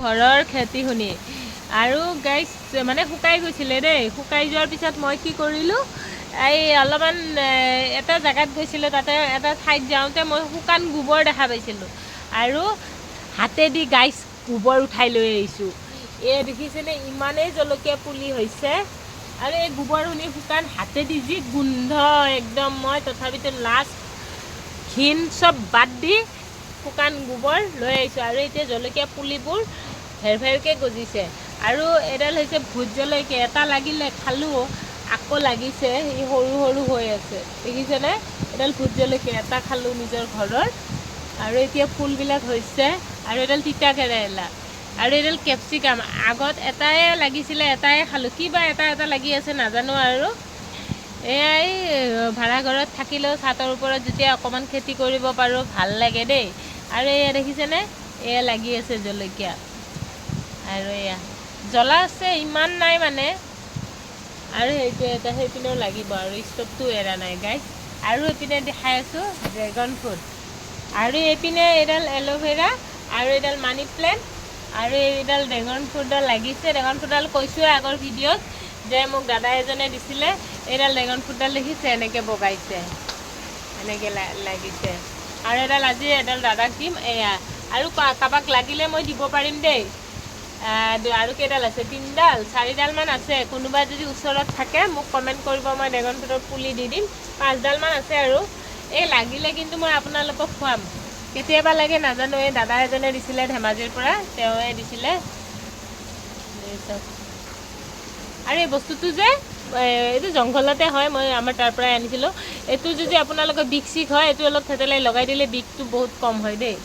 ঘৰৰ খেতি শুনি। আৰু গাইছ, মানে শুকাই গৈছিলে দেই। শুকাই যোৱাৰ পিছত মই কি কৰিলোঁ, এই অলপমান এটা জেগাত গৈছিলোঁ, তাতে এটা ঠাইত যাওঁতে মই শুকান গোবৰ দেখা পাইছিলোঁ আৰু হাতেদি গাইছ গোবৰ উঠাই লৈ আহিছোঁ। এই দেখিছেনে, ইমানেই জলকীয়া পুলি হৈছে। আৰু এই গোবৰখিনি শুকান হাতেদি যি গোন্ধ একদম, মই তথাপিতো লাষ্ট ঘিণ চব বাদ দি শুকান গোবৰ লৈ আহিছোঁ। আৰু এতিয়া জলকীয়া পুলিবোৰ ভেৰ ভেৰকৈ গজিছে। আৰু এডাল হৈছে ভোট জলকীয়া, এটা লাগিলে খালোঁ, আকৌ লাগিছে, ই সৰু সৰু হৈ আছে, দেখিছেনে? এডাল ভোট জলকীয়া এটা খালোঁ নিজৰ ঘৰৰ। আৰু এতিয়া ফুলবিলাক হৈছে। আৰু এডাল তিতা কেৰেলা আৰু এডাল কেপচিকাম, আগত এটাই লাগিছিলে, এটাই খালোঁ, কিবা এটা এটা লাগি আছে নাজানো। আৰু এয়াই, ভাড়াঘৰত থাকিলেও চাটৰ ওপৰত যেতিয়া অকণমান খেতি কৰিব পাৰোঁ, ভাল লাগে দেই। আৰু এয়া দেখিছেনে, এয়া লাগি আছে জলকীয়া। আৰু এয়া জ্বলা আছে, ইমান নাই মানে। আৰু সেইটো এটা সেইপিনেও লাগিব। আৰু ষ্টভটো এৰা নাই গাইছ। আৰু এইপিনে দেখাই আছোঁ ড্ৰেগন ফ্ৰুট। আৰু এইপিনে এডাল এল'ভেৰা আৰু এডাল মানি প্লেণ্ট আৰু এইডাল ড্ৰেগন ফ্ৰুটডাল লাগিছে। ড্ৰেগন ফ্ৰুটডাল কৈছোঁৱে আগৰ ভিডিঅ'ত যে মোক দাদা এজনে দিছিলে। এইডাল ড্ৰেগন ফ্ৰুটডাল দেখিছে, এনেকৈ বগাইছে, এনেকৈ লাগিছে। আৰু এডাল আজি এডাল দাদাক দিম এয়া। আৰু কাৰোবাক লাগিলে মই দিব পাৰিম দেই। আৰু কেইডাল আছে? তিনিডাল চাৰিডালমান আছে। কোনোবা যদি ওচৰত থাকে, মোক কমেণ্ট কৰিব, মই ড্ৰেগন ফ্ৰুটৰ পুলি দি দিম। পাঁচডালমান আছে। আৰু এই লাগিলে কিন্তু মই আপোনালোকক খুৱাম। কেতিয়াবা লাগে নাজানো। এই দাদা এজনে দিছিলে ধেমাজিৰ পৰা, তেওঁৱে দিছিলে। এই চাওক। আৰু এই বস্তুটো যে এইটো জংঘলতে হয়, মই আমাৰ তাৰ পৰাই আনিছিলোঁ। এইটো যদি আপোনালোকৰ বিষ চিষ হয়, এইটো অলপ থেতেলাই লগাই দিলে বিষটো বহুত কম হয় দেই।